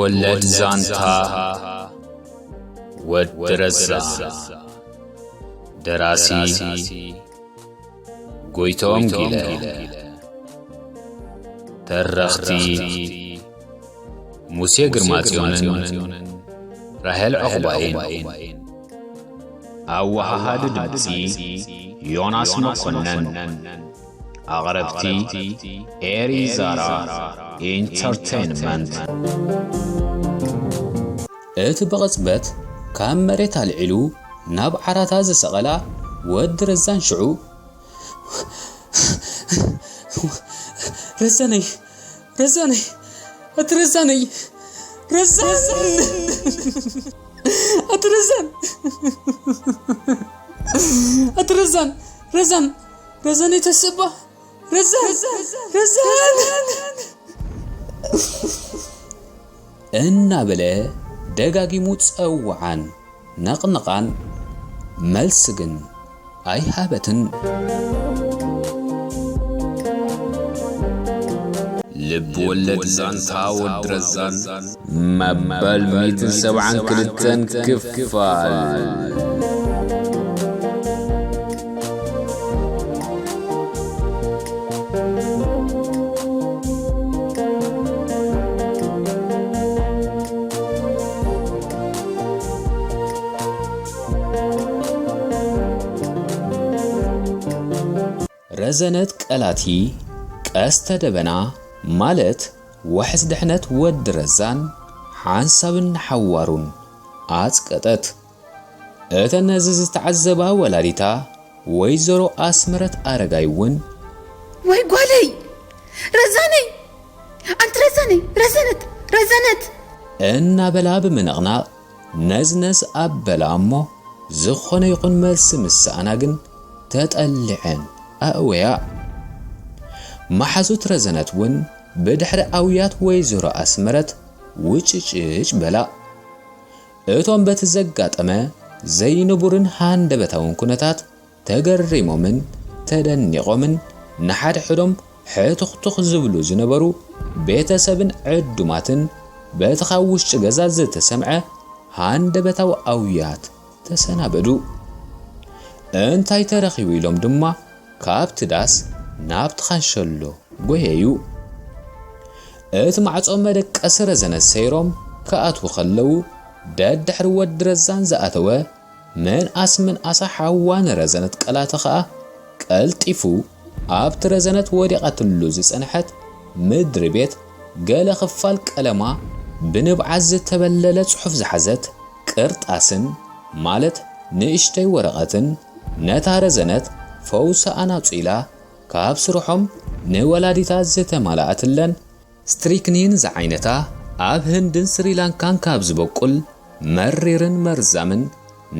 ወለድ ዛንታ ወዲ ረዛ። ደራሲ ጎይቶም ጊለ። ተረኽቲ ሙሴ ግርማጽዮንን ራሄል ዑቕባይን። ኣወሃሃዲ ድምጺ ዮናስ መኮነን። ኣቕረብቲ ኤሪ ዛራ ኢንተርቴይንመንት። እቲ ብቕጽበት ካብ መሬት ኣልዒሉ ናብ ዓራታ ዝሰቐላ ወዲ ረዛን ሽዑ፣ ረዛነይ፣ ረዛነይ፣ ኣቲ ረዛነይ፣ ረዛን፣ ኣቲ ረዛን፣ ኣቲ ረዛን፣ ረዛን፣ ረዛነይ ተስባ፣ ረዛን፣ ረዛን እናበለ ደጋጊሙ ጸውዓን ነቕነቓን፣ መልሲ ግን ኣይሃበትን። ልብ ወለድ ዛንታ ወዲ ረዛን መበል ሚእትን ሰብዓን ክልተን ክፋል። ረዘነት ቀላቲ ቀስተ ደበና ማለት ዋሕስ ድሕነት ወዲ ረዛን ሓንሳብን ንሓዋሩን ኣጽቀጠት። እተን ነዚ ዝተዓዘባ ወላዲታ ወይዘሮ ኣስመረት ኣረጋይ እውን፣ "ወይ ጓለይ! ረዛነይ! ኣንቲ ረዛነይ! ረዘነት! ረዘነት!" እናበላ ብምንቕናቕ ነዝነዝ ኣበላ እሞ፣ ዝኾነ ይኹን መልሲ ምስ ሰኣና ግን ተጠሊዐን ኣእወያ። መሓዙት ረዘነት እውን ብድሕሪ ኣውያት ወይዘሮ ኣስመረት ውጭጭጭ በላ። እቶም በቲ ዘጋጠመ ዘይንቡርን ሃንደበታውን ኩነታት ተገሪሞምን ተደኒቖምን ንሓድሕዶም ሕቱኽቱኽ ዝብሉ ዝነበሩ ቤተሰብን ዕዱማትን፣ በቲ ካብ ውሽጢ ገዛ ዝተሰምዐ ሃንደበታዊ ኣውያት ተሰናበዱ። እንታይ ተረኺቡ ኢሎም ድማ ካብቲ ዳስ ናብቲ ካንሸሎ ጎየዩ። እቲ ማዕጾ መደቀሲ ረዘነት ሰይሮም ክኣትዉ ከለዉ፣ ደድሕሪ ወዲ ረዛን ዝኣተወ ምንኣስ ምንኣሳ ሓዋ ንረዘነት ቀላቲ ኸኣ ቀልጢፉ ኣብቲ ረዘነት ወዲቓትሉ ዝጸንሐት ምድሪ ቤት ገለ ክፋል ቀለማ ብንብዓት ዝተበለለ ጽሑፍ ዝሓዘት ቅርጣስን፣ ማለት ንእሽተይ ወረቐትን፣ ነታ ረዘነት ፈውሲ ኣናጹ ኢላ ካብ ስርሖም ንወላዲታ ዝተማልኣትለን፣ ስትሪክኒን ዝዓይነታ ኣብ ህንድን ስሪላንካን ካብ ዝበቁል መሪርን መርዛምን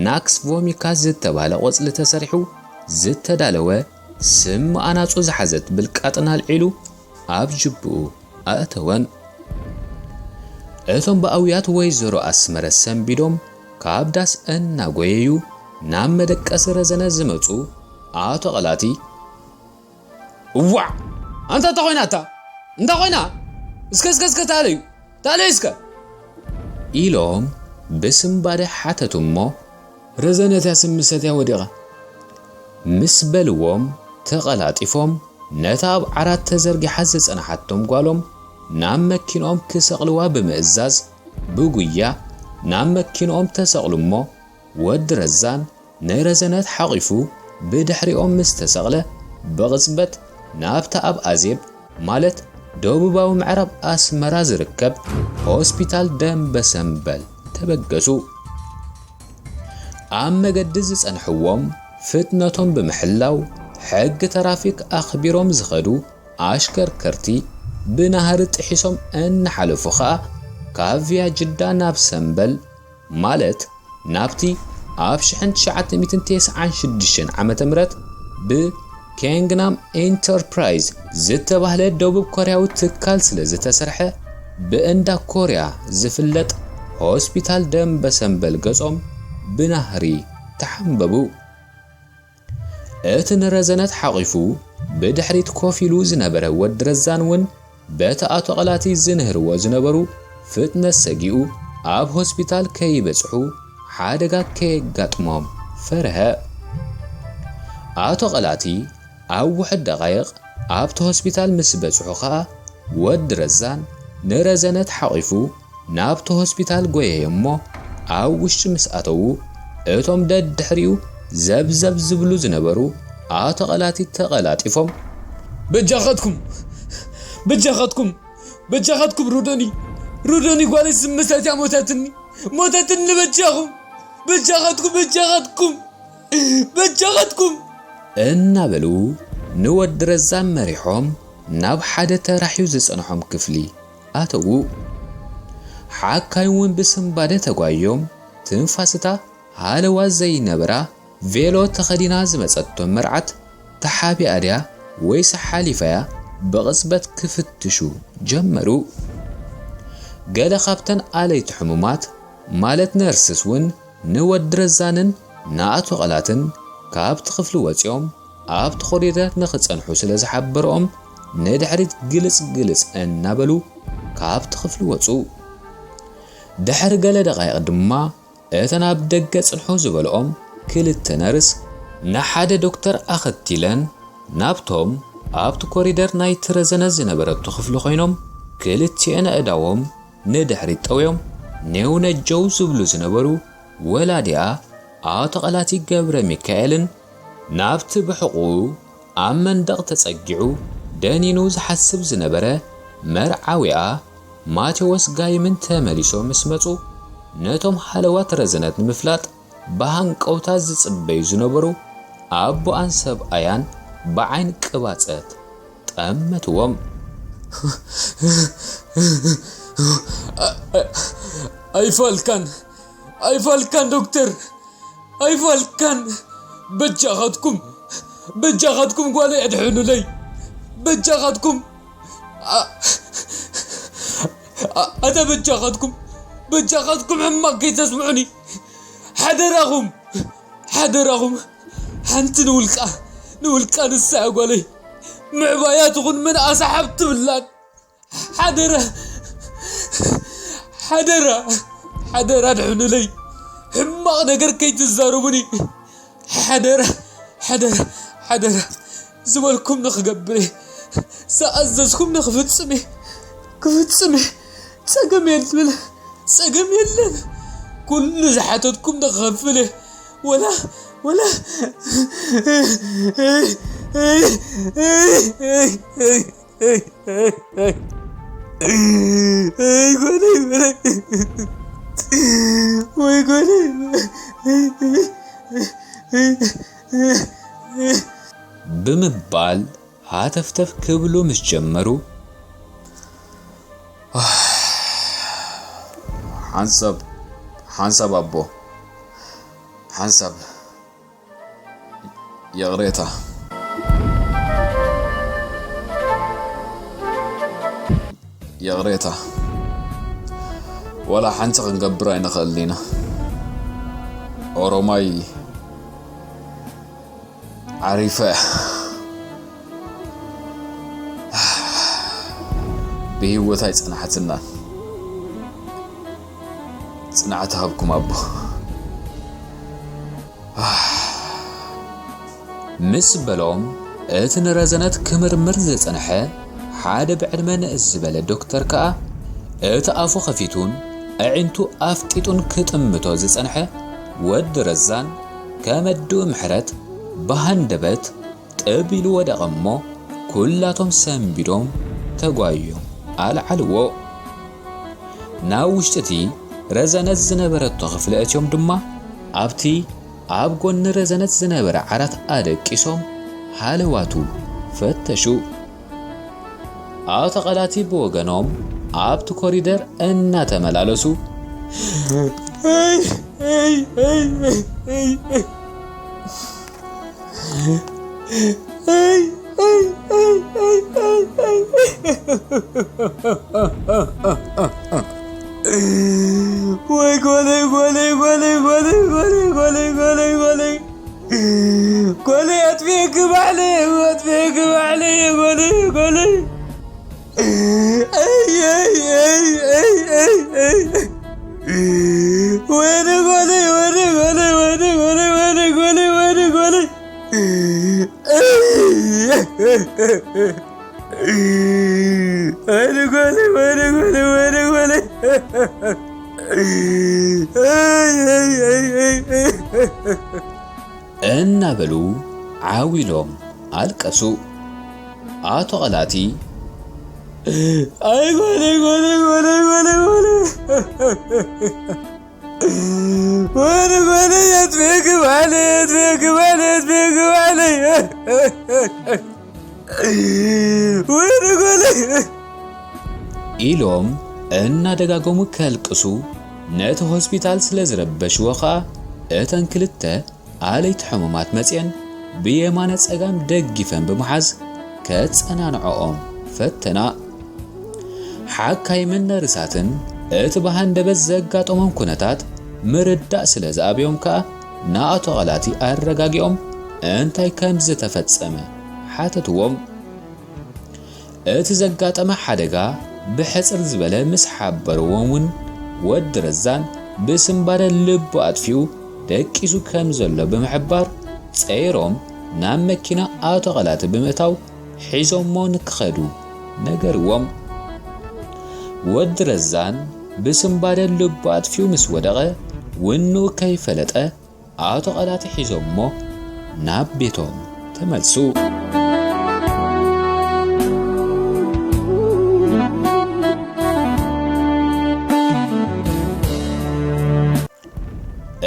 ናክስ ቮሚካ ዝተባህለ ቆጽሊ ተሰሪሑ ዝተዳለወ ስም ኣናጹ ዝሓዘት ብልቃጥን ኣልዒሉ ኣብ ጅብኡ ኣእተወን። እቶም ብኣውያት ወይዘሮ ኣስመረት ሰንቢዶም ካብ ዳስ እናጎየዩ ናብ መደቀሲ ረዘነ ዝመጹ ኣቶ ቐላቲ፣ "እዋዕ! ኣንታ እንታይ ኮይና እታ? እንታይ ኮይና? እስከ፣ እስከ፣ እስከ ተኣለዩ! ተኣለዩ እስከ!" ኢሎም ብስንባደ ሓተቱ እሞ፣ "ረዘነት እያ ስሚ ሰትያ ወዲቓ!" ምስ በልዎም ተቐላጢፎም ነታ ኣብ ዓራት ተዘርጊሓ ዝጸንሓቶም ጓሎም ናብ መኪንኦም ክሰቕልዋ ብምእዛዝ ብጉያ ናብ መኪንኦም ተሰቕሉ እሞ፣ ወዲ ረዛን ንረዘነት ሓቒፉ ብድሕሪኦም ምስ ተሰቕለ፣ ብቕጽበት ናብቲ ኣብ ኣዜብ፣ ማለት ደቡባዊ ምዕራብ ኣስመራ ዝርከብ ሆስፒታል ደምበ ሰምበል ተበገሱ። ኣብ መገዲ ዝጸንሕዎም ፍጥነቶም ብምሕላው፣ ሕጊ ተራፊክ ኣኽቢሮም ዝኸዱ ኣሽከርከርቲ ብናህሪ ጥሒሶም እናሓለፉ ኸኣ፣ ካብ ቪያ ጅዳ ናብ ሰምበል፣ ማለት ናብቲ ኣብ ሽሕን ትሽዓተ ሚእትን ተስዓን ሽዱሽተን ዓመተ ምህረት ብኬንግናም ኢንተርፕራይዝ ዝተባህለ ደቡብ ኮርያዊ ትካል ስለ ዝተሰርሐ፣ ብእንዳ ኮርያ ዝፍለጥ ሆስፒታል ደምበ ሰምበል ገጾም ብናህሪ ተሓንበቡ። እቲ ንረዘነት ሓቒፉ ብድሕሪት ኮፍ ኢሉ ዝነበረ ወዲ ረዛን እውን በቲ ኣቶ ቐላቲ ዝንህርዎ ዝነበሩ ፍጥነት ሰጊኡ ኣብ ሆስፒታል ከይበጽሑ ሓደጋ ከየጋጥሞም ፈርሀ። ኣቶ ቐላቲ ኣብ ውሑድ ደቓይቕ ኣብቲ ሆስፒታል ምስ በጽሑ ኸኣ ወዲ ረዛን ንረዘነት ሓቒፉ ናብቲ ሆስፒታል ጎየየ እሞ ኣብ ውሽጢ ምስ ኣተዉ እቶም ደድሕሪኡ ዘብዘብ ዝብሉ ዝነበሩ ኣቶ ቐላቲ ተቐላጢፎም በጃኻትኩም በጃኻትኩም በጃኻትኩም ሩደኒ ሩደኒ ጓለይ ስምሳት እያ ሞታትኒ ሞታትኒ በጃኹም በጃኻትኩም በጃኻትኩም በጃኻትኩም እናበሉ ንወዲ ረዛን መሪሖም ናብ ሓደ ተራሕዩ ዝጸንሖም ክፍሊ ኣተዉ። ሓካይ እውን ብስንባደ ተጓዮም ትንፋስታ ሃለዋ ዘይነበራ ቬሎ ተኸዲና ዝመጸቶም መርዓት ተሓቢኣ ድያ ወይስ ሓሊፋያ ብቕጽበት ክፍትሹ ጀመሩ። ገለ ካብተን ኣለይቲ ሕሙማት ማለት ነርስስ እውን ንወዲ ረዛንን ንኣቶ ቐላትን ካብቲ ክፍሊ ወጺኦም ኣብቲ ኮሪደር ንኽጸንሑ ስለ ዝሓበርኦም ንድሕሪት ግልጽ ግልጽ እናበሉ ካብቲ ክፍሊ ወጹ። ድሕሪ ገለ ደቓይቕ ድማ እተን ኣብ ደገ ጽንሑ ዝበልኦም ክልተ ነርስ ንሓደ ዶክተር ኣኸቲለን ናብቶም ኣብቲ ኮሪደር ናይቲ ረዘነ ዝነበረቶ ክፍሊ ኮይኖም ክልቲኤን ኣእዳዎም ንድሕሪት ጠውዮም ኔው ነጀው ዝብሉ ዝነበሩ ወላዲኣ ኣቶ ቐላቲ ገብረ ሚካኤልን ናብቲ ብሕቑኡ ኣብ መንደቕ ተጸጊዑ ደኒኑ ዝሓስብ ዝነበረ መርዓዊኣ ማቴዎስ ጋይምን ተመሊሶም ምስ መጹ ነቶም ሃለዋት ረዘነት ንምፍላጥ ብሃንቀውታ ዝጽበዩ ዝነበሩ ኣቦኣን ሰብኣያን ብዓይን ቅባጸት ጠመትዎም። ኣይፋልካን ኣይፋልካን ዶክተር ኣይፋልካን በጃኻትኩም በጃኻትኩም ጓለይ ኣድሕኑለይ በጃኻትኩም ኣታ በጃኻትኩም በጃኻትኩም ሕማቕ ከይተስምዑኒ ሓደራኹም ሓደራኹም ሓንቲ ንውልቃ ንውልቃ ንሳ ጓለይ ምዕባያ ትኹን ምንኣሳ ሓብቲ ብላን ሓደራ ሓደራ ሓደራ ድሕኑለይ ሕማቕ ነገር ከይትዛረቡኒ ሓደራ ሓደራ ሓደራ ዝበልኩም ንኽገብር እየ ዝኣዘዝኩም ንኽፍጽም እየ ክፍጽም እየ ጸገም የለን ጸገም የለን ኩሉ ዝሓተትኩም ንኽኸፍል እየ ወላ ወላ ብምባል ሃተፍተፍ ክብሉ ምስ ጀመሩ ሓንሳብ ሓንሳብ ኣቦ ሓንሳብ ይቕሬታ ይቕሬታ ወላ ሓንቲ ክንገብር ኣይንኽእልን ኢና ኦሮማይ ዓሪፋ እያ ብህይወት ኣይጸናሕትናን ጽንዓት ሃብኩም ኣቦ ምስ በሎም እቲ ንረዘነት ክምርምር ዝጸንሐ ሓደ ብዕድመ ንእስ ዝበለ ዶክተር ከኣ እቲ ኣፉ ኸፊቱን ኣዒንቱ ኣፍጢጡን ክጥምቶ ዝጸንሐ ወዲ ረዛን ከመድኡ ምሕረት ብሃንደበት ጥብ ኢሉ ወደቐ እሞ ኩላቶም ሰንቢዶም ተጓዮም ኣልዓልዎ ናብ ውሽጢ እቲ ረዘነት ዝነበረቶ ክፍሊ ኣእትዮም ድማ ኣብቲ ኣብ ጎኒ ረዘነት ዝነበረ ዓራት ኣደቂሶም ሃለዋቱ ፈተሹ። ኣቶ ቐላቲ ብወገኖም ኣብቲ ኮሪደር እናተመላለሱ ወይ ጎለይ ጎለይ ጎለይ ጎለይ ጎለይ ጎለይ ጎለይ ጎለይ ጎለይ ኣጥፊእኪ ባዕለይ ኣጥፊእኪ ባዕለይ ጎለይ ጎለይ ኣይ ኣይ ኣይ ኣይ ኣይ ወይኔ ጓለይ፣ ወይኔ ጓለይ፣ ወይኔ ጓለይ። ኣይ፣ ኣይ፣ ኣይ፣ ኣይ፣ ኣይ። እናበሉ ዓው ኢሎም ኣለቀሱ። ኣቶ ቐላቲ፣ ኣይ ጓለይ፣ ጓለይ፣ ጓለይ፣ ጓለይ፣ ጓለይ። ወይኔ ጓለይ፣ ኣጥፊእኪ ባዕለይ፣ ኣጥፊእኪ ባዕለይ፣ ኣጥፊእኪ ባዕለይ። ወይኔ ጓለይ። ኢሎም እናደጋገሙ ከልቅሱ፣ ነቲ ሆስፒታል ስለ ዝረበሽዎ ኸኣ፣ እተን ክልተ ኣለይቲ ሕሙማት መጽየን ብየማነ ጸጋም ደጊፈን ብምሓዝ ከጸናንዕኦም ፈተና። ሓካይምን ነርሳትን እቲ ብሃንደበት ዘጋጠሞም ኩነታት ምርዳእ ስለ ዝኣብዮም ከኣ ንኣቶ ቐላቲ ኣረጋጊኦም እንታይ ከም ዝተፈጸመ ሓተትዎም። እቲ ዘጋጠመ ሓደጋ ብሕጽር ዝበለ ምስ ሓበርዎም እውን ወዲ ረዛን ብስንባደ ልቡ ኣጥፊኡ ደቂሱ ከም ዘሎ ብምሕባር ጸይሮም ናብ መኪና ኣቶ ቐላቲ ብምእታው ሒዞሞ ንክኸዱ ነገርዎም። ወዲ ረዛን ብስንባደ ልቡ ኣጥፊኡ ምስ ወደቐ ውንኡ ከይፈለጠ ኣቶ ቐላቲ ሒዞሞ ናብ ቤቶም ተመልሱ።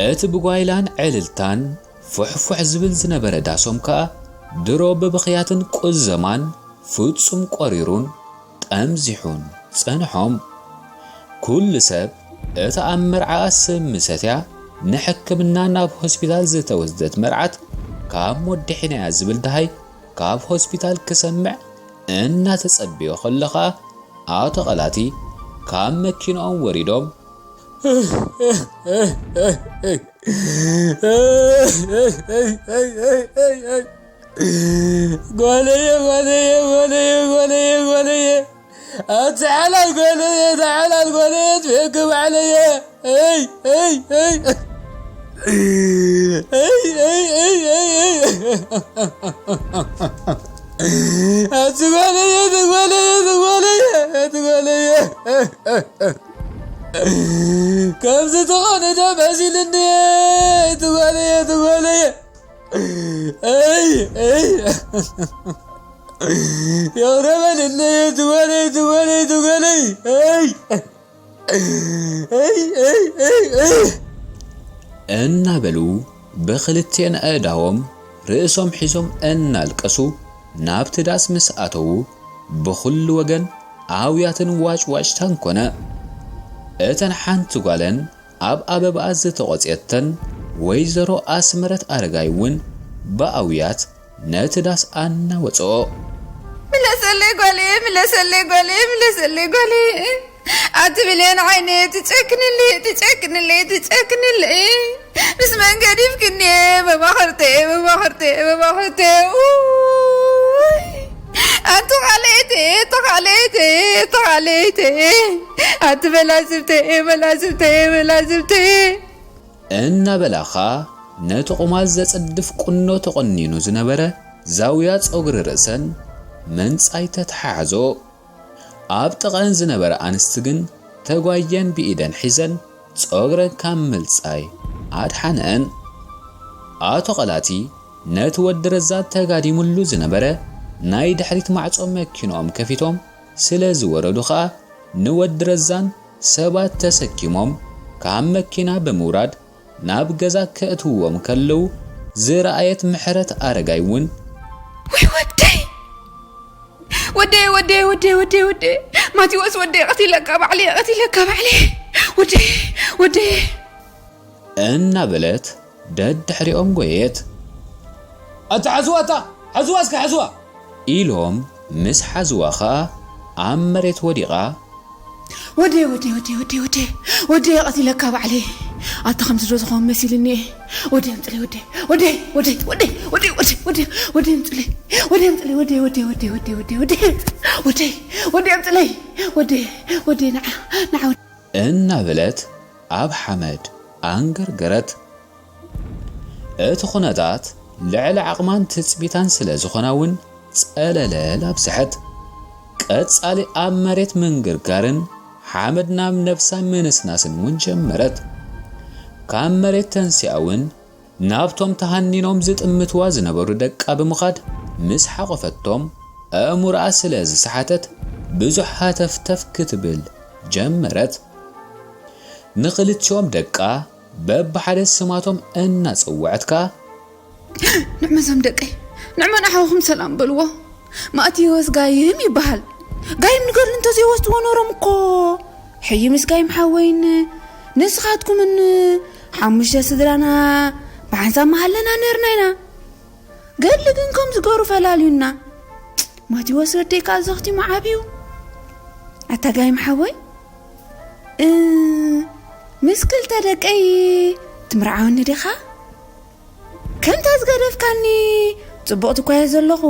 እቲ ብጓይላን ዕልልታን ፉሕፉሕ ዝብል ዝነበረ ዳሶም ከኣ ድሮ ብብኽያትን ቁዘማን ፍጹም ቆሪሩን ጠምዚሑን ጸንሖም። ኩሉ ሰብ እታ ኣብ መርዓኣ ስሚ ሰትያ ንሕክምና ናብ ሆስፒታል ዝተወስደት መርዓት ካብ ሞት ድሒናያ ዝብል ደሃይ ካብ ሆስፒታል ክሰምዕ እናተጸበዮ ከሎ ኸኣ ኣቶ ቐላቲ ካብ መኪንኦም ወሪዶም ጓለየ፣ ጓለየ፣ ጓለየ፣ ጓለየ፣ ጓለየ። ኣቲ ሓላል ጓለየ፣ ኣቲ ሓላል ጓለየ፣ ኣጥፊእኪ ባዕለየ። እይ፣ እይ፣ እይ። እይ፣ እይ፣ እይ፣ እይ፣ እይ። ኣቲ ጓለየ፣ ኣቲ ጓለየ፣ ኣቲ ጓለየ፣ ኣቲ ጓለየ። ከምዚ ትኾነ ዶ መሲልኒ? ኣቲ ጓለየ፣ ኣቲ ጓለየ። እይ፣ እይ። ይቕረ በልለይ፣ ኣቲ ጓለይ፣ ኣቲ ጓለይ፣ ኣቲ ጓለይ። እይ። እይ፣ እይ፣ እይ፣ እይ። እናበሉ ብኽልቲኤን ኣእዳዎም ርእሶም ሒዞም እናልቀሱ ናብቲ ዳስ ምስ ኣተዉ፣ ብኹሉ ወገን ኣውያትን ዋጭዋጭታን ኮነ። እተን ሓንቲ ጓለን ኣብ ኣበባኣ ዝተቖጽየተን ወይዘሮ ኣስመረት ኣረጋይ እውን ብኣውያት ነቲ ዳስ ኣናወጽኦ። ምለሰለይ ጓለየ፣ ምለሰለይ ጓለየ፣ ምለሰለይ ጓለየ። ኣቲ ብሌን ዓይነየ፣ ትጨክንለይ፣ ትጨክንለይ፣ ትጨክንለይ። ምስ መን ገዲፍክኒ? መማኽርተየ፣ መማኽርተየ፣ መማኽርተየ። ኡይ። ኣቲ ኻልእተየ፣ ኣቲ ኻልእተየ፣ ኣቲ ኻልእተየ። ኣቲ መላስብተየ፣ መላስብተየ፣ መላስብተየ። እናበላኻ ነቲ ቁማል ዘጽድፍ ቁኖ ተቖኒኑ ዝነበረ ዛውያ ጸጉሪ ርእሰን ምንጻይ ተተሓሓዞ። ኣብ ጥቓን ዝነበራ ኣንስቲ ግን ተጓየን ብኢደን ሒዘን ጸጉረን ካብ ምልጻይ ኣድሓነን። ኣቶ ቐላቲ ነቲ ወዲ ረዛን ተጋዲሙሉ ዝነበረ ናይ ድሕሪት ማዕጾ መኪንኦም ከፊቶም ስለ ዝወረዱ ኸኣ ንወዲ ረዛን ሰባት ተሰኪሞም ካብ መኪና ብምውራድ ናብ ገዛ ከእትውዎም ከለዉ ዝረኣየት ምሕረት ኣረጋይ እውን ወይ ወደይ! ወደየ፣ ወደየ፣ ወደየ፣ ወደየ፣ ወደየ። ማቴዎስ ወደየ፣ ቀቲለካ ባዕለየ፣ ቀቲለካ ባዕለየ። ወደየ፣ ወደየ። እናበለት ደድሕሪኦም ጎየየት። ኣታ ሓዝዋ፣ ኣታ ሓዝዋ፣ እስከ ሓዝዋ። ኢሎም ምስ ሓዝዋ ኸኣ ኣብ መሬት ወዲቓ። ወደየ፣ ወደየ፣ ወደየ፣ ወደየ፣ ወደየ፣ ወደየ፣ ቀቲለካ ባዕለየ። ኣታ ከምዚ ዶ ዝኸውን መሲልኒ እየ። ወደየ ኣምጽለይ፣ ወደየ፣ ወደየ፣ ወደየ፣ ወደየ፣ ወደየ፣ ወደየ፣ ወደየ፣ ወደየ ኣምጽለይ። ወደየ ኣምጽለይ፣ ወደየ፣ ወደየ፣ ወደየ፣ ወደየ፣ ወደየ፣ ወደየ፣ ወደየ፣ ወደየ ኣምጽለይ። ወደየ፣ ወደየ፣ ንዓ፣ ንዓ፣ ወደየ። እናበለት ኣብ ሓመድ ኣንገርገረት። እቲ ኩነታት ልዕሊ ዓቕማን ትጽቢታን ስለ ዝኾና እውን ጸለለል ኣብዝሐት። ቀጻሊ ኣብ መሬት ምንግርጋርን ሓመድ ናብ ነብሳ ምንስናስን እውን ጀመረት። ካብ መሬት ተንሲኣ እውን ናብቶም ተሃኒኖም ዝጥምትዋ ዝነበሩ ደቃ ብምኻድ ምስ ሓቖፈቶም፣ ኣእምሮኣ ስለ ዝሰሓተት ብዙሕ ሃተፍተፍ ክትብል ጀመረት። ንኽልቲኦም ደቃ በብሓደ ስማቶም እናጸወዐት ከኣ፣ ንዕመ እዞም ደቀይ፣ ንዕመ ንሓውኹም ሰላም በልዎ። ማእቲዎስ ጋይም ይበሃል። ጋይም ንገድሊ እንተዘይወስድዎ ኖሮም እኮ፣ ሕይ ምስ ጋይም ሓወይን ንስኻትኩምን ሓሙሽተ ስድራና ብሓንሳብ መሃለና ነርና ኢና። ገድሊ ግን ከም ዝገሩ ፈላልዩና። ማቲዎስ ወደይ ከኣ ዘኽቲሙ ዓብዩ። ኣታ ጋይም ሓወይ፣ እ፣ ምስ ክልተ ደቀይ ትምርዓወኒ ዲኻ? ከምታ ዝገደፍካኒ ጽቡቕቲ እኳ እየ ዘለኹ።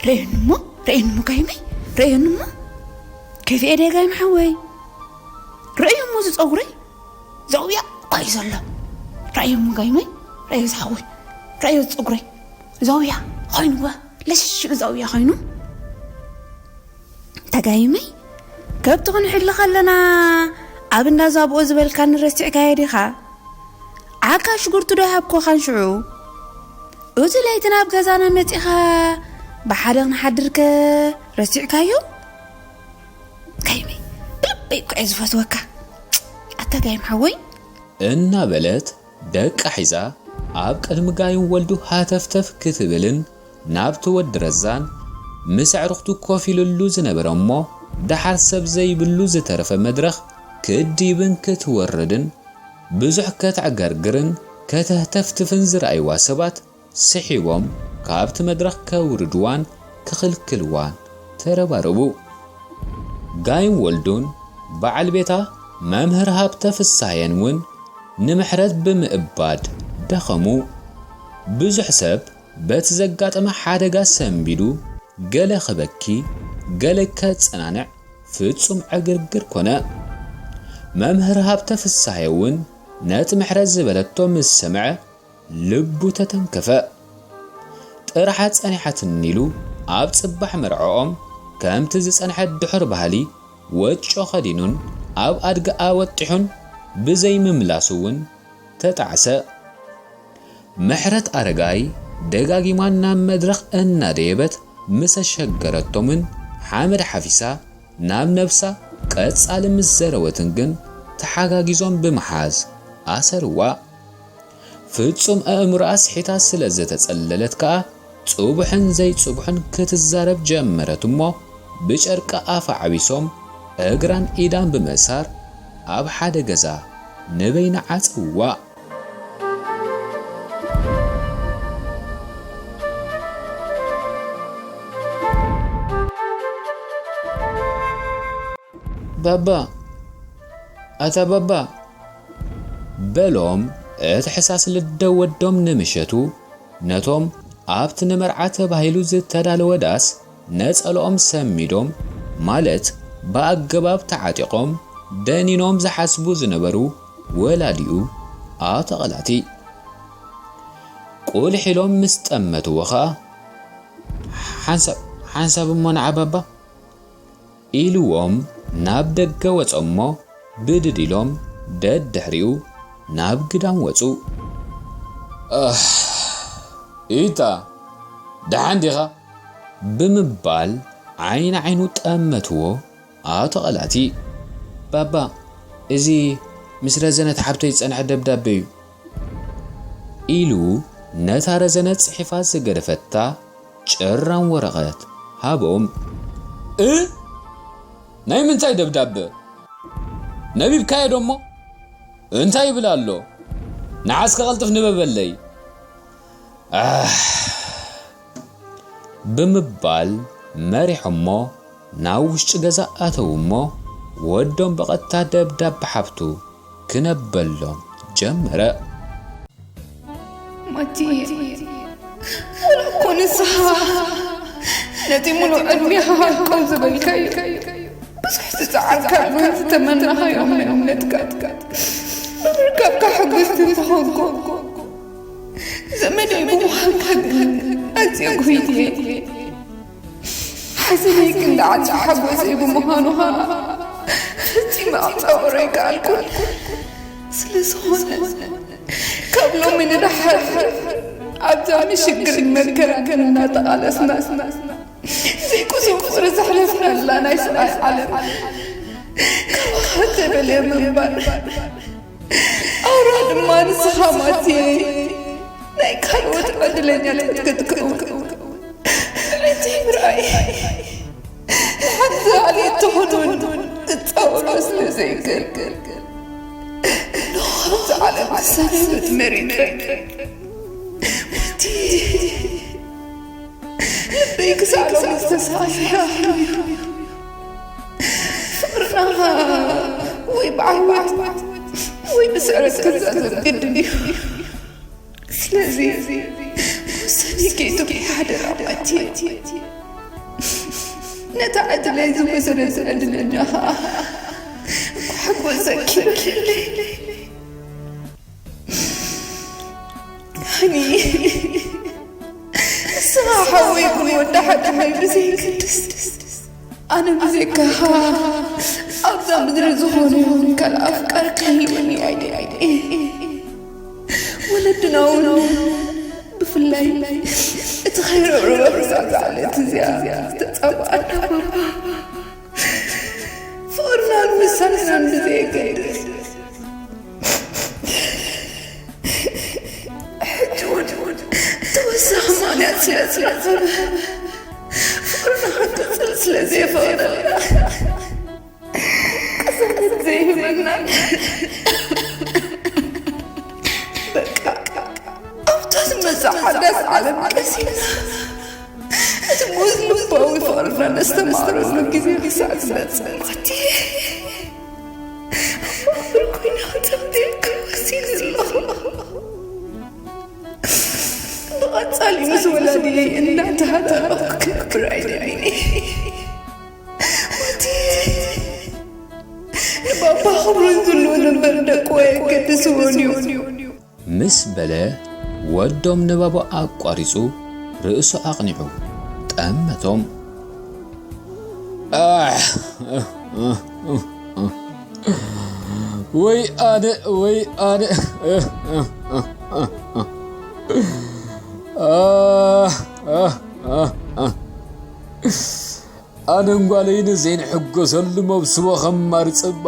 ረእየኒ እሞ፣ ረእየኒ እሞ ጋይመይ፣ ረእየኒ እሞ። ከፊኤ ድየ ጋይም ሓወይ? ረእዮ እሞ እዚ ጸጉረይ ዘውያ እኳ እዩ ዘሎ። ረእዮ እሞ ጋይመይ፣ ረእዮ ዝሓወይ፣ ረእዮ እዚ ጸጉረይ ዘውያ ኮይኑዎ፣ ለሽሽ ኢሉ ዘውያ ኮይኑ። ተጋይመይ፣ ከብቲ ክንሕሊ ከለና ኣብ እንዳ ዛብኦ ዝበልካኒ ረሲዕካዮ ዲኻ? ዓካ ሽጉርቲ ዶ ይሃብኩኻን ሽዑ? እቲ ለይቲ ናብ ገዛና መጺኻ ብሓደ ክንሓድርከ ረሲዕካዮ? ጋይመይ፣ ብልበይ እኮ እየ ዝፈትወካ። ኣታ ጋይም ሓወይ። እናበለት ደቃ ሒዛ ኣብ ቅድሚ ጋይም ወልዱ ሃተፍተፍ ክትብልን ናብቲ ወዲ ረዛን ምስ ኣዕሩኽቱ ኮፍ ኢሉሉ ዝነበረ እሞ ደሓር ሰብ ዘይብሉ ዝተረፈ መድረኽ ክድይብን ክትወርድን ብዙሕ ከተዕገርግርን ከተህተፍትፍን ዝረኣይዋ ሰባት ስሒቦም ካብቲ መድረኽ ከውርድዋን ክኽልክልዋን ተረባረቡ። ጋይም ወልዱን በዓል ቤታ መምህር ሃብተ ፍስሃየን እውን ንምሕረት ብምእባድ ደኸሙ። ብዙሕ ሰብ በቲ ዘጋጠመ ሓደጋ ሰንቢዱ፣ ገለ ክበኪ፣ ገለ ከጸናንዕ ፍጹም ዕግርግር ኮነ። መምህር ሃብተ ፍስሃየ እውን ነቲ ምሕረት ዝበለቶ ምስ ሰምዐ ልቡ ተተንከፈ። ጥርሓ ጸኒሓትኒ ኢሉ ኣብ ጽባሕ መርዕኦም ከምቲ ዝጸንሐ ድሑር ባህሊ ወጮ ከዲኑን ኣብ ኣድጊ ኣወጢሑን ብዘይምምላሱ እውን ተጣዕሰ። ምሕረት ኣረጋይ ደጋጊማ ናብ መድረኽ እናደየበት ምስ ኣሸገረቶምን ሓመድ ሓፊሳ ናብ ነብሳ ቀጻሊ ምስ ዘረወትን ግን ተሓጋጊዞም ብምሓዝ ኣሰርዋ። ፍጹም ኣእምሮኣ ስሒታ ስለ ዝተጸለለት ከኣ ጽቡሕን ዘይጽቡሕን ክትዛረብ ጀመረት እሞ ብጨርቂ ኣፋ ዓቢሶም እግራን ኢዳን ብምእሳር ኣብ ሓደ ገዛ ንበይና ዓጸውዋ። ባባ፣ ኣታ ባባ፣ በሎም እቲ ሕሳስ ልደ ወዶም ንምሸቱ ነቶም ኣብቲ ንመርዓ ተባሂሉ ዝተዳለወ ዳስ ነጸልኦም ሰሚዶም፣ ማለት ብኣገባብ ተዓጢቖም ደኒኖም ዝሓስቡ ዝነበሩ ወላዲኡ ኣቶ ቐላቲ። ቁልሕ ኢሎም ምስ ጠመትዎ ኸኣ፣ ሓንሳብ፣ ሓንሳብ እሞ ንዓ ባባ፣ ኢልዎም ናብ ደገ ወጸ እሞ ብድድ ኢሎም ደድሕሪኡ ናብ ግዳም ወጹ። ኣህ፣ ኢታ፣ ደሓን ዲኻ? ብምባል ዓይኒ ዓይኑ ጠመትዎ ኣቶ ቐላቲ። ባባ፣ እዚ ምስ ረዘነት ሓብተይ ዝጸንሐ ደብዳቤ እዩ። ኢሉ ነታ ረዘነት ጽሒፋ ዝገደፈታ ጭራም ወረቐት ሃቦም። እ? ናይ ምንታይ ደብዳበ? ነቢብካዮ ዶ እሞ? እንታይ ይብል ኣሎ? ንዓ እስከ ቀልጥፍ ንበበለይ። ኣህ! ብምባል መሪሖሞ ናብ ውሽጢ ገዛ ኣተዉ እሞ፣ ወዶም ብቐጥታ ደብዳብ ሓብቱ ክነበሎም ጀመረ። ማቲ፣ ወላ እኮ ንስኻ ነቲ ሙሉእ ዕድሜኻ ከም ዝበልካዮ፣ ብዙሕ ዝጸዓርካሉን ዝተመናኻዮ መንነትካ ብምርካብካ ሕጉስቲ ምኾንኩ፣ ዘመደይ ብምዃንካ ግን ጓይትየ፣ ሓዘነይ ክንዲ ዓጽፊ ሓጎሰይ ብምዃኑ ኸኣ ፈጺመ ክጻወሮ ኣይከኣልኩን። ስለ ዝኾነ፣ ካብ ሎሚ ንደሓር ኣብዛ ንሽግርን መከራን እናተቓለስና፣ ዘይቅሱን ፍቕሪ ዘሕለፍናላ ናይ ስቓይ ዓለም፣ ካባኻ ተፈልየ ምንባር፣ ኣውራ ድማ ንስኻ ማቲ ናይ ካልኦት ዕድለኛታት ክትከውን፣ ብዕቲ ምርኣይ፣ ንሓንቲ ዓሌት ትኹን እውን ክትጻወሮ ስለ ዘይክእል፣ ንኹሉ ዓለም ክሰናበት መሪጸ። ማቲ፣ ልበይ ክሳዕ ሎሚ ዝተሳእየ እዩ። ፍቕርና ወይ ብዓወት ወይ ብስዕረት ክዛዘም ግድን እዩ። ስለዚ፣ ውሳኔ ከይትጉሒ ሓደራ ማቲ። ነታ ዕድለይ ዝወሰደት ዕድለኛ ኸኣ፣ እንኳዕ ሓጎሰኪ በልለይ። ሃኒ፣ ንስኻ ሓወይ ይኹን ወዲ ሓቂ መን ብዘይገድስ፣ ኣነ ብዘይካኻ ኣብዛ ምድሪ ዝኾነ ይኹን ካልእ ኣፍቃሪ ክህልወኒ ኣይደልን። ወለድና እውን ብፍላይ እቲ ከይረብረበ ክሳዕ ዝዓለት እዚኣ ዝተጻብኣና ባባ፣ ፍቕርናን ውሳኔናን ብዘየገድስ፣ ሕጂ እውን ተወሳኺ ምኽንያት ስለ ዝረኸበ፣ ፍቕርና ክንቅጽል ስለ ዘየፈቐደልና፣ ቅሳነት ዘይህበና፣ በቃ ኣብታ ዝመጽእ ሓዳስ ዓለም ቀሲና፣ እቲ ምዉዝ ልባዊ ፍቕርና ነስተማቕረሉ ግዜ ክሳዕ ዝመጽእ ማቲ፣ እምበር ኮይና ክጸብየካ ወሲነ ኣለኹ። ብቐጻሊ ምስ ወላዲየይ እናተሃታረኹ ክነብር ኣይደልን። ማቲ፣ ንባባ ክብሩን ዝንኡን እምበር ደቁ ኣየገድስዎን እዩ። ምስ በለ፣ ወዶም ንባቡ ኣቋሪጹ ርእሱ ኣቕኒዑ ጠመቶም። ኣሕ! ወይ ኣነ፣ ወይ ኣነ። ኣህ! ኣነን ጓለይን ዘይንሕጎሰሉ መብስቦ ከማርጽ እባ፣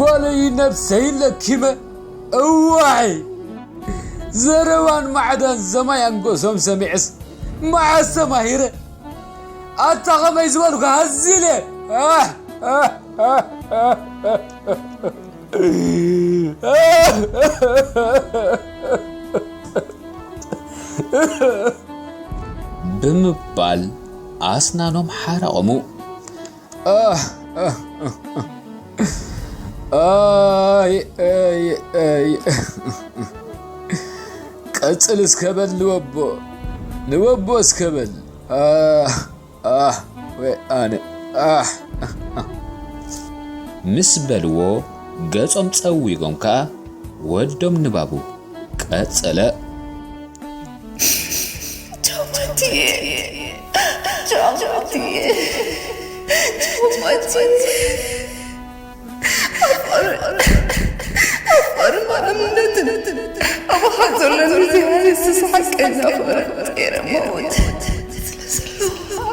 ጓለይ ነብሰይ ለኪመ። እዋይ! ዘረባን ማዕዳን ዘማይ ኣንጎሶም ሰሚዐስ፣ መዓስ ተማሂረ? ኣታ ኸመይ ዝበልኩ ሃዚለ! ኣህ! ኣህ! ኣህ! ኣህ! ብምባል ኣስናኖም ሓረቖሙ። ኣህ! ኣህ! ኣይ! ኣይ! ኣይ! ቀጽል እስከ በል ንወቦ፣ ንወቦ እስከ በል። ኣህ! ኣህ፣ ወይ ኣነ፣ ኣህ። ምስ በልዎ፣ ገጾም ጸዊጎም ከኣ ወዶም ንባቡ ቀጸለ። ቻው ማቲየ፣ ቻው ማቲየ፣ ቻው ማቲየ። ኣፍቅርን፣ ኣፍቅርን ማንነትን ኣባኻ ዘሎ ንዘይሃስስ ሓቀኛ ፍቕሪ ጸይረ መውት ስለ ዘለዋ፣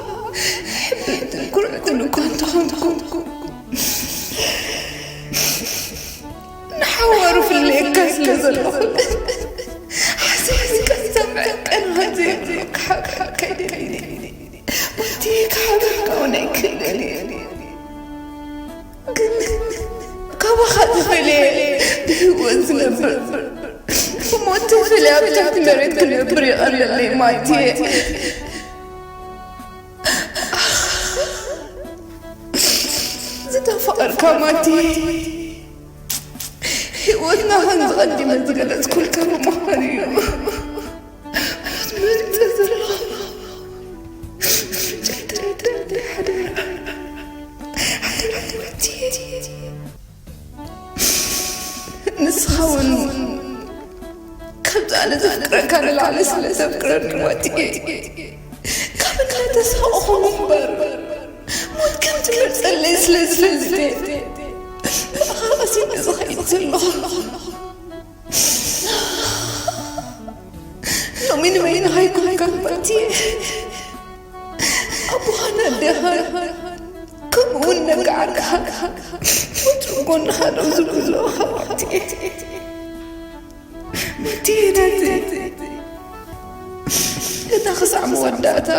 ሕብርትን ኩርዕትን እኳ እንተኾንኩ፣ ንሓዋሩ ፍለየካ ስለ ዘለኹ፣ ሓሳብካ ዝሰምዕ ቀናት ዘይብሉ ክሓብሓብካ ኣይደልን። ወዲ ክሓብሓብ እውን ኣይክእልን እየ። ግን ካባኻ ተፈልየ ብህይወት ዝነብር፣ ብሞት ተፈልየ ኣብ ትሕቲ መሬት ክነብር ይቐለለይ ማቲየ። ዝተፋቐርካ ማቲ፣ ህይወትና ከም ዝቐድመ ዝገለጽኩልካ ብምዃኑ እዩ። ሞት መርጸ ዘለኹ። ፍንጫይ ተረዳእኒ ሓደራ። ሓደራ ማቲየ። ንስኻ እውን ከምዚ ኣነ ዘፍቅረካ ንላዕሊ ስለ ዘፍቅረኒ ሞት እየ። ካብ እናተሳቐኹ እምበር፣ ሞት ከም ትመርጸለይ ስለ ዝፈልጥ እየ። ብኣኻ ቀሲነ ዝኸይድ ዘለኹ። ሎሚ ንበይንኻ ኣይኮንካን ባቲ። ኣቦኻን ኣዴኻን፣ ከምኡ እውን ነጋዕርካ፣ ወትሩ ጎንኻ ደው ዝብሉ ኣለዉ ኣሕዋተይ። ባቲ ናተይ፣ እታ ክሳዕ መወዳእታ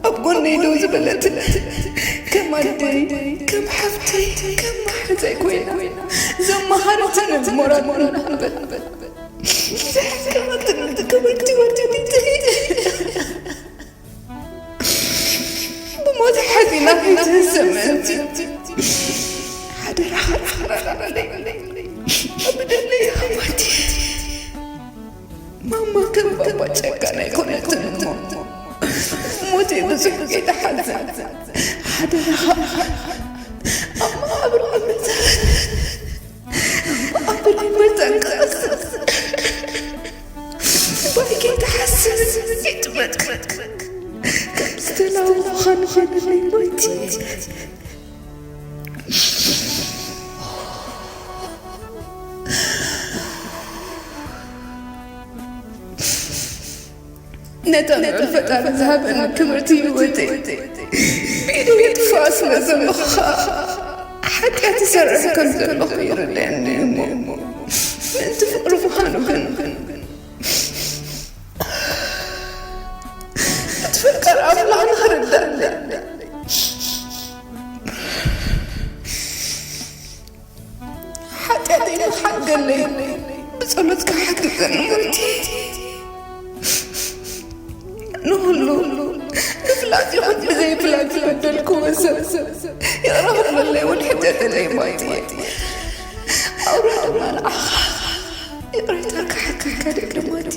ኣብ ጎነይ ደው ዝበለት፣ ከም ኣደይ፣ ከም ሓፍተይ፣ ከም መሓዛይ ኮይና ዘመሃረትን ሞራል ዝሃበት፣ ዘሕከመትን ዝከበቲ ወለዲተይ። ብሞት ሓዚና ከይትህሰ ምእንቲ፣ ሓደራኻ ተኸራኸረለይ። ኣብ ደለይ ሃማቲ። ማማ ከም ባባ ጨካን ኣይኮነትን እሞ፣ ሞተይ ብዙሕ ከይትሓዝን። ሓደራኻ ኣብ መቓብር ቅመታ። ኣብ መቃብር ይመታን ክቐስን። ባይ ከይትሓስብ፣ ከይትመክር፣ ከም ዝተላወኹኻ ንኾነለይ ሞይቲ። ነታ ልዑል ፈጣሪ ዝሃበኒ ክብርቲ ህይወተይ ብኢደይ የጥፍኣ ስለ ዘለኹ ኸኣ፣ ሓጢኣት ይሰርሕ ከም ዘለኹ ይርድኣኒ እሞ፣ ምእንቲ ፍቕሪ ምዃኑ ግን፣ እቲ ፈቃር ኣምላኽ ንኽርዳእኒ፣ ሓጢኣተይ ንኽሓገለይ ብጸሎትካ ሓግዘኒ ሞይቲ። ንኹሉ፣ ንፍላጥ ይኹን ብዘይፍላጥ ዝበደልክዎ ሰብ ይቕረ ክብለለይ እውን ሕተተለይ ሞይቲ። ኣውራ ድማ ንዓኻ ይቕሬታ ክሓተካ ደሊ ሞይቲ።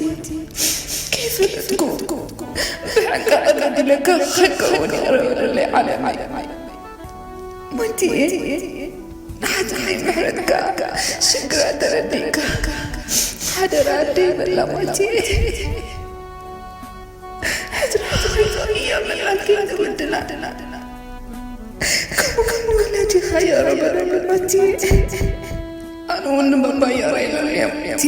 ከይፈለጥኩ ብሕቂ ቅድም ኢለካ ክኸውን ይቕረ በለለይ ዓለመይ። ሞይቲ፣ ንሓትነይ ምሕረትካ ሽግራ ተረዲእካ፣ ሓደራ ኣደይ በላ ሞይቲ። ሕድራ ኸይቶ እያ መላኪ ወድና። ከምኡ ከም ወላዲኻ ይቕረ በለለይ ሞይቲ። ኣነ እውን ንባባ ይቕረ ኢለኒ እየ ሞይቲ።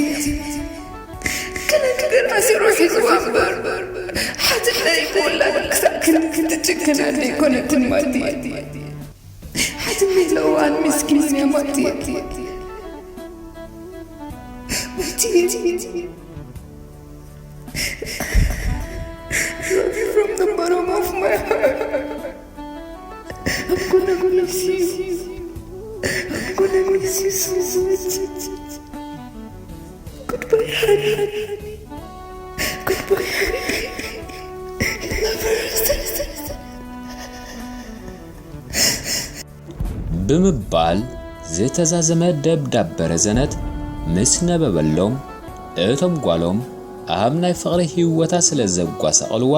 ክነግር ኣሲሩ ሒዝዋ እምበር፣ ሓትነይ ብውላድ ክሳብ ክንዲ ክትጭክን ኣደ ኣይኮነትን ሞይቲ። ሓትነይ ለዋን ምስኪን እያ ሞይቲ። ሞይቲ። Love you from the bottom of my heart. I'm gonna miss you. I'm gonna miss you so much. Goodbye, honey. Goodbye, honey. Love you. ብምባል ዝተዛዘመ ደብዳበ ረዘነት ምስ ነበበሎም፣ እቶም ጓሎም ኣብ ናይ ፍቕሪ ህይወታ ስለ ዘጓሳቐልዋ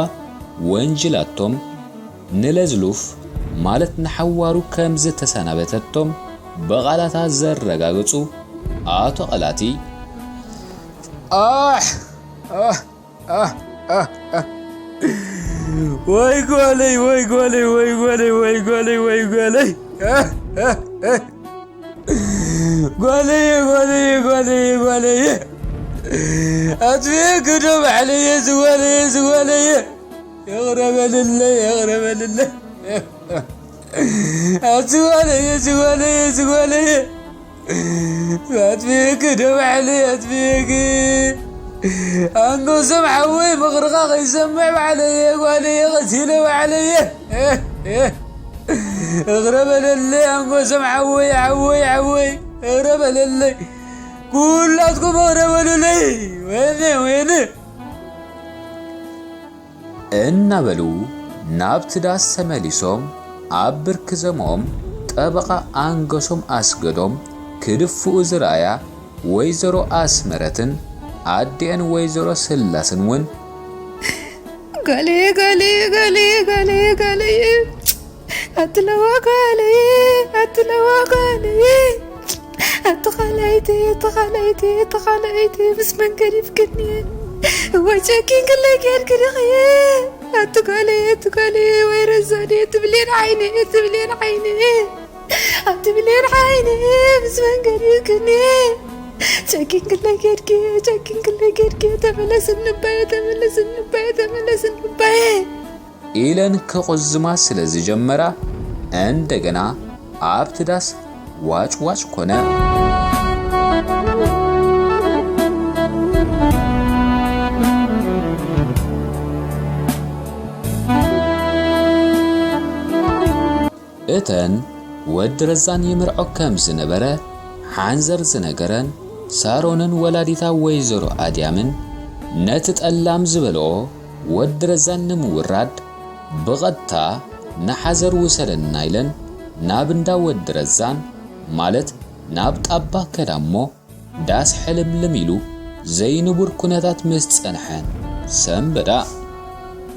ወንጅላቶም፣ ንለዝሉፍ ማለት ንሓዋሩ ከም ዝተሰናበተቶም ብቓላታ ዘረጋግጹ ኣቶ ቐላቲ፣ ኣሕ! ኣሕ! ኣሕ! ኣሕ! ኣሕ! ወይ ጓለይ፣ ወይ ጓለይ፣ ወይ ጓለይ፣ ወይ ጓለይ፣ ወይ ጓለይ! ኣሕ! ኣሕ! ኣሕ! ጓለየ፣ ጓለየ፣ ጓለየ፣ ጓለየ! ኣጥፊኤኪ ዶ ባዕለየ፣ ዝጓለየ፣ ዝጓለየ! ይቕረ በልለይ፣ ይቕረ በልለይ! ኣቲ ጓለየ፣ ኣቲ ጓለየ፣ ኣቲ ጓለየ! ኣጥፊኤኪ ዶ ባዕለየ፣ ኣጥፊኤኪ! ኣንጎሶም ሓወይ፣ ምኽርኻ ከይሰምዕ ባዕለየ፣ ጓለየ ቀቲለ ባዕለየ! ይቕረ በለለይ ኣንጎሶም ሓወይ፣ ሓወይ፣ ሓወይ! ይቕረ በለለይ! ኩላትኩም ይቕረ በሉለይ! ወይነ፣ ወይነ! እናበሉ ናብቲ ዳስ ተመሊሶም፣ ኣብ ብርኪ ዘምኦም ጠበቓ ኣንገሶም ኣስገዶም ክድፍኡ ዝረኣያ ወይዘሮ ኣስመረትን ኣዲአን ወይዘሮ ስላስን እውን፣ ጋለየ፣ ጋለየ፣ ጋለየ፣ ጋለየ፣ ጋለየ፣ ኣትለዋ ጋለየ፣ ኣትለዋ ጋለየ፣ ኣቲ ኻልኣይቲ፣ ኣቲ ኻልኣይቲ፣ ኣቲ ኻልኣይቲ፣ ምስ መን ገዲፍክኒ? እዋይ ጨኪን ክለይ ጌርክ ድኽየ። ኣቲ ጓለይ፣ ኣቲ ጓለይ፣ ወይ ረዛነ፣ እቲ ብሌን ዓይነ፣ እቲ ብሌን ዓይነ፣ ኣብቲ ብሌን ዓይነ ምስ መንገዲ ክኒ። ጨኪን ክለይ ጌርክ፣ ጨኪን ክለይ ጌርክ፣ ተመለስ እንባየ፣ ተመለስ እንባየ፣ ተመለስ እንባየ። ኢለን ክቑዝማ ስለ ዝጀመራ፣ እንደገና ኣብቲ ዳስ ዋጭ ዋጭ ኮነ። እተን ወዲ ረዛን ይምርዖ ከም ዝነበረ ሓንዘር ዝነገረን ሳሮንን ወላዲታ ወይዘሮ ኣድያምን፣ ነቲ ጠላም ዝበልኦ ወዲ ረዛን ንምውራድ፣ ብቐጥታ ንሓዘር ውሰደና ኢለን ናብ እንዳ ወዲ ረዛን፣ ማለት ናብ ጣባ ከዳሞ ዳስ ሕልምልም ኢሉ ዘይንቡር ኩነታት ምስ ጸንሐን ሰንበዳ።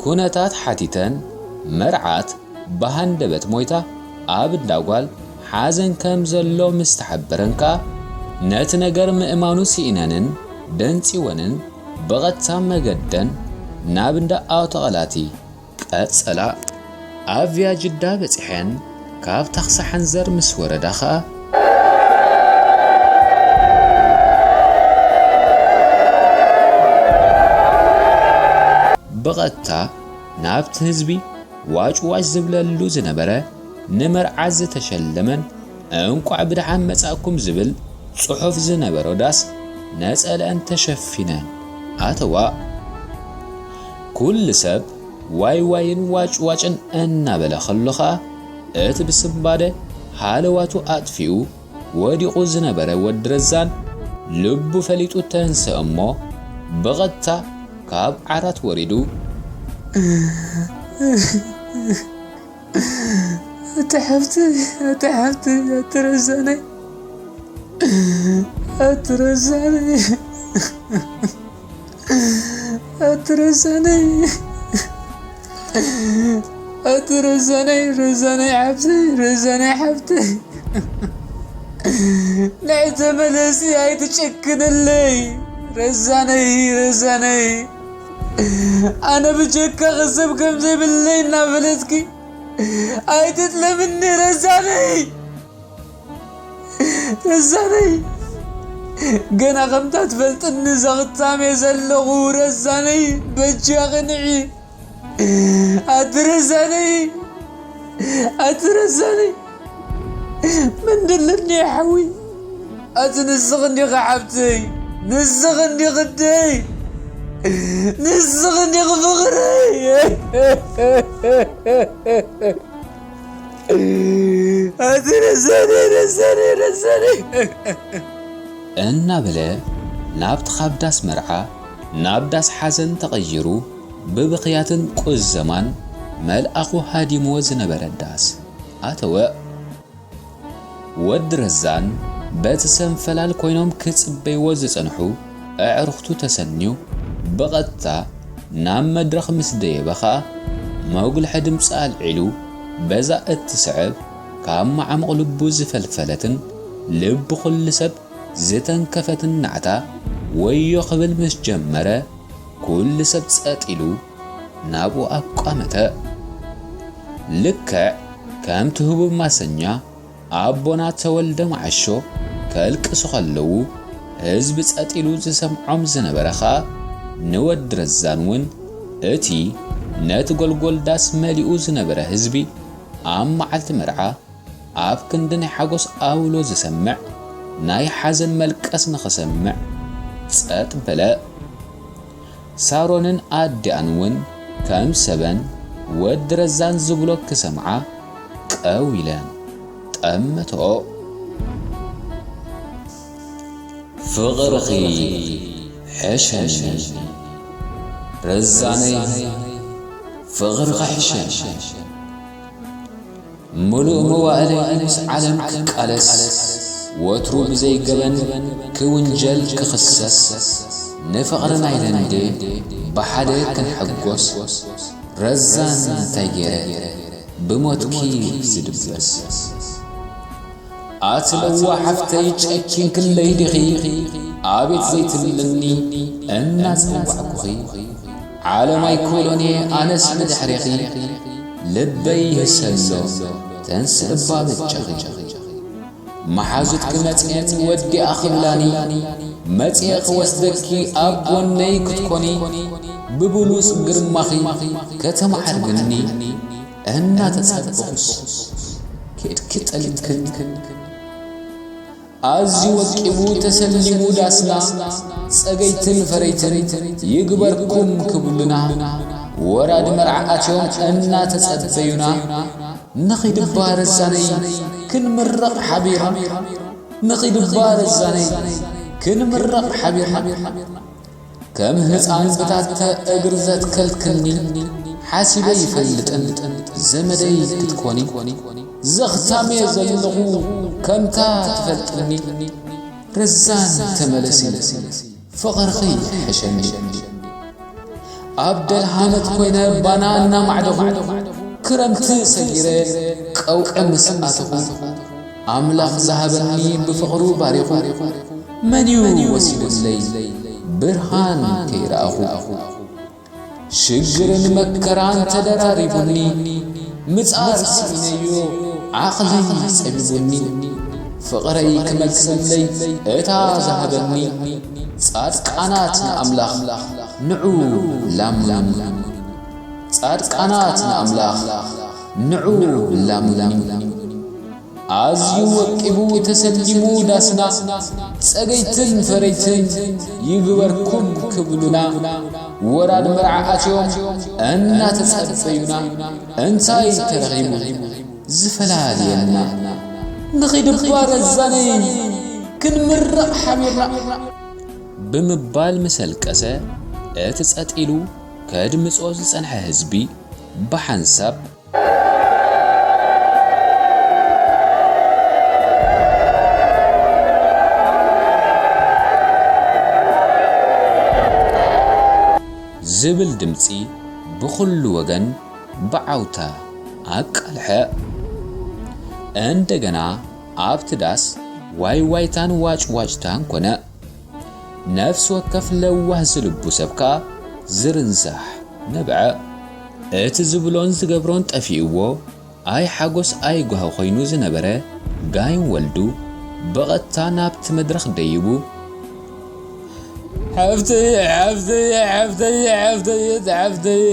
ኩነታት ሓቲተን፣ መርዓት ብሃንደበት ሞይታ ኣብ እንዳ ጓል ሓዘን ከም ዘሎ ምስ ተሓበረን ከኣ፣ ነቲ ነገር ምእማኑ ስኢነንን ደንጺወንን፣ ብቐጥታ መገደን ናብ እንዳ ኣውቶቐላቲ ቀጸላ። ኣብ ቪያጅዳ በጺሐን ካብ ታኽሲ ሓንዘር ምስ ወረዳ ኸኣ፣ ብቐጥታ ናብቲ ህዝቢ ዋጭ ዋጭ ዝብለሉ ዝነበረ፣ ንመርዓ ዝተሸለመን እንቋዕ ብደሓን መጻእኩም ዝብል ጽሑፍ ዝነበሮ ዳስ ነጸለአን ተሸፊነን ኣተዋ። ኩሉ ሰብ ዋይ ዋይን ዋጭ ዋጭን እናበለ ከሎ ኸኣ፣ እቲ ብስንባደ ሃለዋቱ ኣጥፊኡ ወዲቑ ዝነበረ ወዲ ረዛን ልቡ ፈሊጡ ተንስአ እሞ፣ ብቐጥታ ካብ ዓራት ወሪዱ፣ ኣቲ ሓፍተይ፣ ኣቲ ሓፍተይ፣ ኣቲ ረዛነይ፣ ኣቲ ረዛነይ፣ ኣቲ ረዛነይ፣ ኣቲ ረዛነይ፣ ረዛነይ ሓፍተይ፣ ረዛነይ ሓፍተይ፣ ንዒ ተመለሲ፣ ኣይትጨክንለይ፣ ረዛነይ፣ ረዛነይ፣ ኣነ ብጀካኺ ሰብ ከም ዘይብለይ እናፈለጥኪ ኣይትጥለምኒ ረዛነይ፣ ረዛነይ። ገና ከምታ ትፈልጥኒ ዘኽታም እየ ዘለኹ ረዛነይ፣ በጃኺ ንዒ። ኣቲ ረዛነይ፣ ኣቲ ረዛነይ፣ መን ደለኒ ሓዊ? ኣቲ ንስኺ እንዲኺ ሓብተይ፣ ንስኺ እንዲኺ ኣደይ፣ ንስኺ እንዲኺ ፍቕረይ። ኣቲ ረዛነይ፣ ረዛነይ፣ ረዛነይ። እናበለ ናብቲ ካብ ዳስ መርዓ ናብ ዳስ ሓዘን ተቐይሩ፣ ብብኽያትን ቁዘማን መልኣኹ ሃዲምዎ ዝነበረ ዳስ ኣተወ። ወዲ ረዛን በቲ ሰንፈላል ኮይኖም ክጽበይዎ ዝጸንሑ ኣዕሩኽቱ ተሰንዩ፣ ብቐጥታ ናብ መድረኽ ምስ ደየበ ኸኣ፣ መጉልሒ ድምጺ ኣልዒሉ፣ በዛ እትስዕብ ካብ መዓሙቕ ልቡ ዝፈልፈለትን ልቢ ኩሉ ሰብ ዝተንከፈትን ናዕታ ወዮ ክብል ምስ ጀመረ፣ ኩሉ ሰብ ጸጥ ኢሉ ናብኡ ኣቋመተ። ልክዕ ከምቲ ህቡብ ማሰኛ ኣቦና ተወልደ መዓሾ ከልቅሱ ከለዉ፣ ህዝቢ ጸጥ ኢሉ ዝሰምዖም ዝነበረ ኸኣ፣ ንወዲ ረዛን እውን እቲ ነቲ ጎልጎል ዳስ መሊኡ ዝነበረ ህዝቢ ኣብ መዓልቲ መርዓ ኣብ ክንዲ ናይ ሓጎስ ኣውሎ ዝሰምዕ፣ ናይ ሓዘን መልቀስ ንኽሰምዕ ጸጥ በለ። ሳሮንን ኣዲኣን እውን ከም ሰበን ወዲ ረዛን ዝብሎ ክሰምዓ ቀው ኢለን ጠመተኦ። ፍቕርኺ ሕሸኒ ረዛነይ፣ ፍቕርኺ ሕሸኒ። ምሉእ መዋእለይ ምስ ዓለም ክቃለስ፣ ወትሩ ብዘይ ገበን ክውንጀል ክኽሰስ፣ ንፍቕርና ኢለ እንዴ ብሓደ ክንሕጎስ፣ ረዛን እንታይ ገይረ ብሞትኪ ዝድበስ? ኣቲ ለዋህ ሓፍተይ ጨኪንክለይ ዲኺ ኣቤት ዘይትብልኒ እናጸዋዕኩኺ ዓለም ኣይኮሎን እየ ኣነስ ብድሕሬኺ ልበይ ይህሰሎ ተንስእ እባ በጃኺ። መሓዙትኪ መጽየን ወዲኣ ክብላኒ መጽየ ክወስደኪ ኣብ ጎነይ ክትኮኒ ብብሉጽ ግርማኺ ከተማዓርግኒ እናተጸበኹስ ኬድኪ ጠሊምክን ኣዝዩ ወቂቡ ተሰሊሙ ዳስና ጸገይትን ፈረይትን ይግበርኩም ክብሉና ወራድ መርዓ ኣትዮም እናተጸበዩና ንኺድባ ረዛነይ ክንምረቕ ሓቢርና ንኺድባ ረዛነይ ክንምረቕ ሓቢርና ከም ህፃን ብታተ እግር ዘትከልክኒ ሓሲበ ይፈልጥን ዘመደይ ክትኮኒ ዘኽታሜ ዘለኹ ከምታ ትፈልጥኒ ረዛን ተመለሲ ፍቕርኺ ሕሸኒ ኣብ ደልሃመት ኮይነ ባና እናማዕደኹ ክረምቲ ሰጊረ ቀውዒ ምስ ኣተኹ ኣምላኽ ዝሃበኒ ብፍቕሩ ባሪኹ መን እዩ ወሲዱለይ ብርሃን ከይረኣኹ ሽግርን መከራን ተደራሪቡኒ ምጻር ስኢነዮ ዓቕሊ ጸቢቡኒ ፍቕረይ ክመልሰለይ እታ ዝሃበኒ ጻድቃናት ንኣምላኽ ንዑ ላምኑ ጻድቃናት ንኣምላኽ ንዑ ላምኑ ኣዝዩ ወቂቡ ተሰሊሙ ዳስና ጸገይትን ፈረይትን ይግበርኩም ክብሉና ወራድ መርዓ ኣትዮም እናተጸበዩና እንታይ ተረኺቡ ዝፈላልየና ንኺድባ ረዛነይ ክንምረቕ ሓቢርና ብምባል ምስ ኣልቀሰ እቲ ጸጥ ኢሉ ከድምጾ ዝጸንሐ ህዝቢ ብሓንሳብ ዝብል ድምጺ ብኹሉ ወገን ብዓውታ ኣቃልሐ። እንደገና ኣብቲ ዳስ ዋይዋይታን ዋጭዋጭታን ኮነ። ነፍሲ ወከፍ ለዋህ ዝልቡ ሰብ ከኣ ዝርንዛሕ ነብዐ። እቲ ዝብሎን ዝገብሮን ጠፊእዎ፣ ኣይ ሓጎስ ኣይ ጓሂ ኮይኑ ዝነበረ ጋይም ወልዱ ብቐጥታ ናብቲ መድረኽ ደይቡ፣ ሓፍተየ ሓፍተየ ሓፍተየ ሓፍተየ ሓፍተየ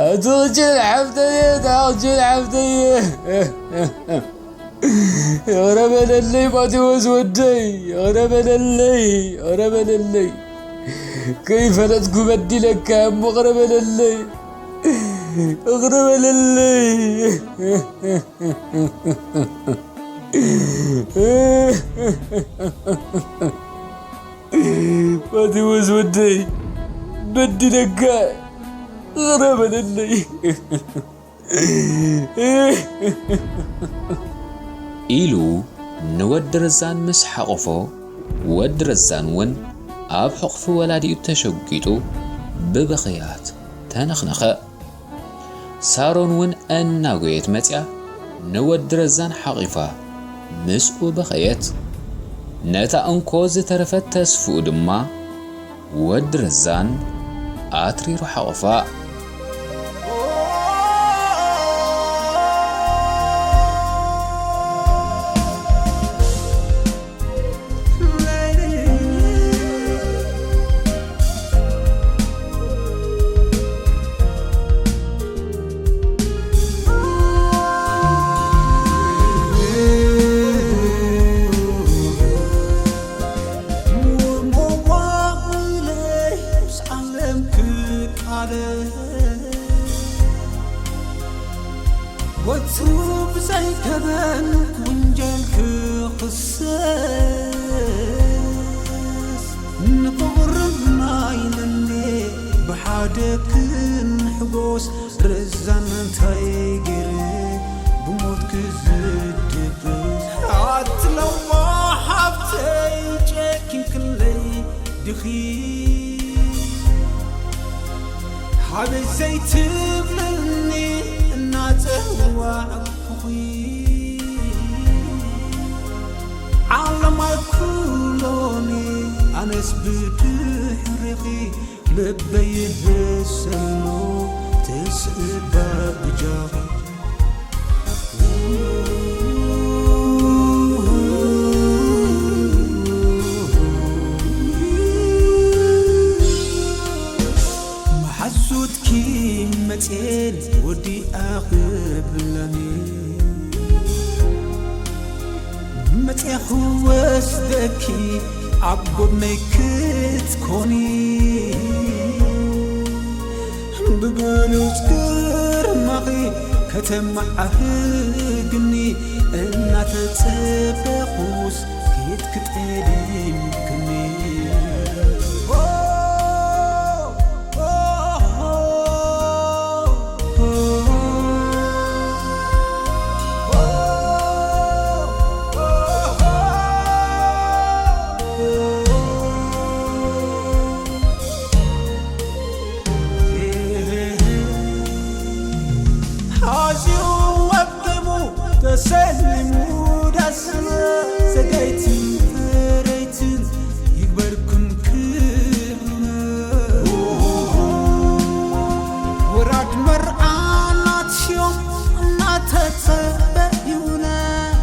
ኣትኽችን ሓፍተየ ኣትኽችን ሓፍተየ ይቕረ በለለይ ማቴዎስ ወደይ ይቕረ በለለይ ይቕረ በለለይ ከይፈለጥኩ በዲለካ እሞ ይቕረ በለለይ ይቕረ በለለይ ማቴዎስ ወደይ በዲለካ ይቕረ በለለይ ኢሉ ንወዲ ረዛን ምስ ሓቖፎ፣ ወዲ ረዛን እውን ኣብ ሕቑፊ ወላዲኡ ተሸጒጡ ብብኽያት ተነኽነኸ። ሳሮን እውን እናጎየት መጺኣ ንወዲ ረዛን ሓቒፋ ምስኡ በኸየት። ነታ እንኮ ዝተረፈት ተስፍኡ ድማ ወዲ ረዛን ኣትሪሩ ሓቖፋ። ወትሩ ብዘይ ገበን ክውንጀል ክኽሰስ ንፍቕርና ኢለኒ ብሓደ ክንሕጎስ ርዛን እንታይ ገይረ ብሞት ክዝድብስ ኣትለዋ ሓብተይ ጨኪንክለይ ድኺ ሓበይ ዘይትብልኒ እናጸዋዕኩኺ ዓለም ኣይኩሎኒ ኣነስ ብድሕሪኺ ልበይ ይህሰኖ ተስእባ ብጃኺ። መሓዙትኪ መፅኤን ወዲኣ ክብለኒ መፅኤ ክወስደኪ ኣብ ጎድነይ ክትኮኒ ብብሉፅ ግርማኺ ከተመዓህግኒ እናተፀበኹስ ክትክጠድምክኒ። ኣዝዩ ወቂቡ ተሰሊሙ ዳስና ሰገይትን ፍረይትን ይግበርኩም ክብርና። ወራድ መርዓናት እዮም እናተጸበዩና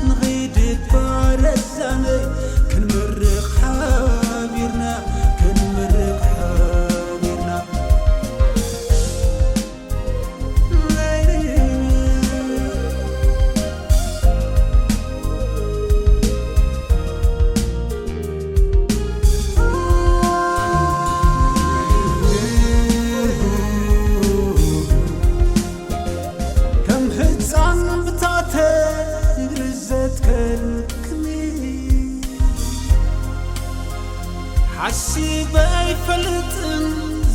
ንኸይድ ባረዛነይ ክንምርቕ ሓቢርና ክንምርቕ ሓቢርና። ከም ህፃን ብታተ እግሪ ዘትከልክኒ ሓሲበ ኣይፈልጥን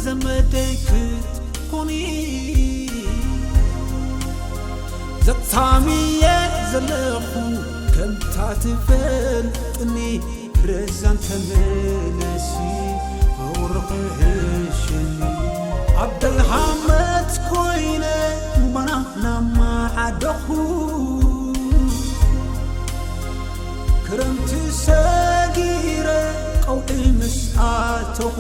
ዘመደይ ክትኮኒ ዘታሚየ ዘለኹ ከምታ ትፈልጥኒ ረዛን ተመለሲ ፍቕሪ ክሕሸኒ ኣብ ደልሃመት ኮይነ ማና ናማዓደኹ ክረምቲ ሰጊረ ቀውዒ ምስ ኣተኹ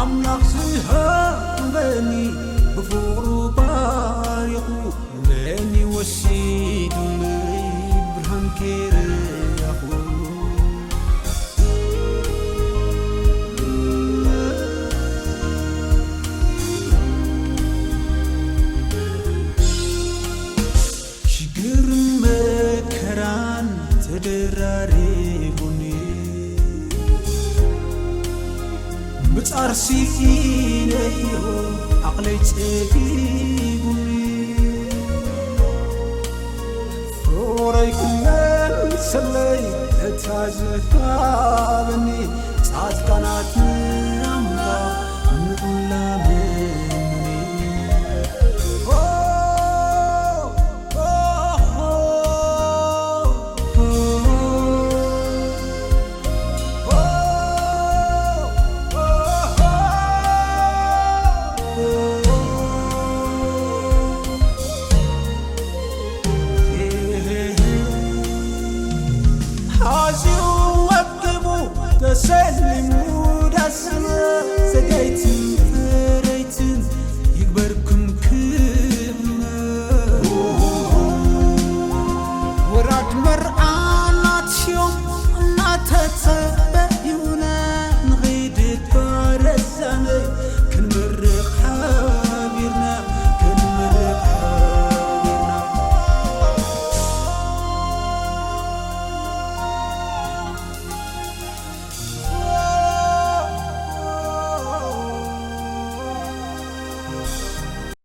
ኣምላኽ ዝሃበኒ ብፍቕሩ ባሪኹ መን ወሲዱለይ ብርሃን ከይረኣኹ። ሽግርን መከራን ተደራሪቡኒ ምጻር ስኢነዮ ዓቕለይ ጸቢቡኒ ፍቕረይ ክመልሰለይ ነታ ዝሃበኒ ጻድቃናት